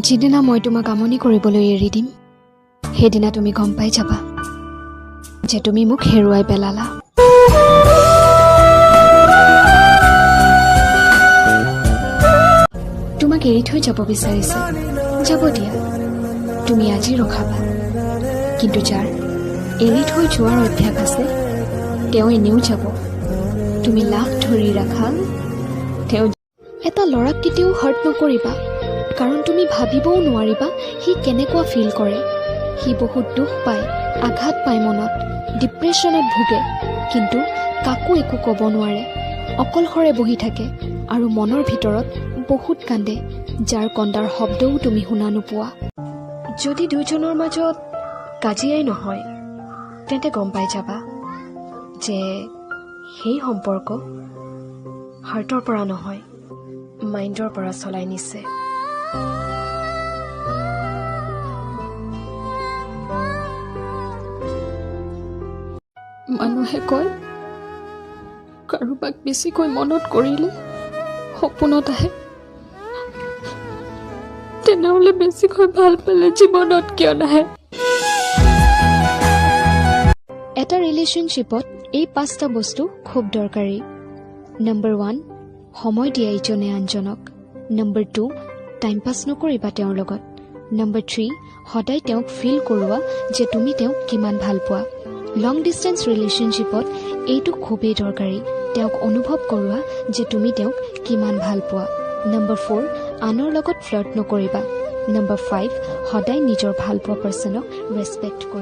যিদিনা মই তোমাক আমনি কৰিবলৈ এৰি দিম, সেইদিনা তুমি গম পাই যাবা যে তুমি মোক হেৰুৱাই পেলালা। তোমাক এৰি থৈ যাব বিচাৰিছে, যাব দিয়া, তুমি আজি ৰখাবা। কিন্তু যাৰ এৰি থৈ যোৱাৰ অভ্যাস আছে, তেওঁ এনেও যাব। তুমি লাখ ধৰি ৰাখা তেওঁ। এটা ল'ৰাক কেতিয়াও হাৰ্ট নকৰিবা, কাৰণ তুমি ভাবিবও নোৱাৰিবা সি কেনেকুৱা ফিল কৰে। সি বহুত দুখ পায়, আঘাত পায়, মনত ডিপ্ৰেশ্যনত ভোগে, কিন্তু কাকো একো ক'ব নোৱাৰে। অকলশৰে বহি থাকে আৰু মনৰ ভিতৰত বহুত কান্দে, যাৰ কন্দাৰ শব্দও তুমি শুনা নোপোৱা। যদি দুয়োজনৰ মাজত কাজিয়াই নহয়, তেন্তে গম পাই যাবা যে সেই সম্পৰ্ক হাৰ্টৰ পৰা নহয়, মাইণ্ডৰ পৰা চলাই নিছে। মানুহে কয়, কাৰোবাক বেছিকৈ মনত কৰিলে সপোনত আহে। তেনেহ'লে বেছিকৈ ভাল পালে জীৱনত কিয় নাহে? এটা ৰিলেশ্যনশ্বিপত এই পাঁচটা বস্তু খুব দৰকাৰী। নম্বৰ 1, সময় দিয়া ইজনে আনজনক। নম্বৰ 2, টাইম পাছ নকৰিবা তেওঁৰ লগত। নম্বৰ 3, সদায় তেওঁক ফিল কৰোৱা যে তুমি তেওঁক কিমান ভাল পোৱা। লং ডিষ্টেঞ্চ ৰিলেশ্যনশ্বিপত এইটো খুবেই দৰকাৰী। তেওঁক অনুভৱ কৰোৱা যে তুমি তেওঁক কিমান ভাল পোৱা। নম্বৰ 4, আনৰ লগত ফ্লাৰ্ট নকৰিবা। নম্বৰ 5, সদায় নিজৰ ভাল পোৱা পাৰ্চনক ৰেচপেক্ট কৰিবা।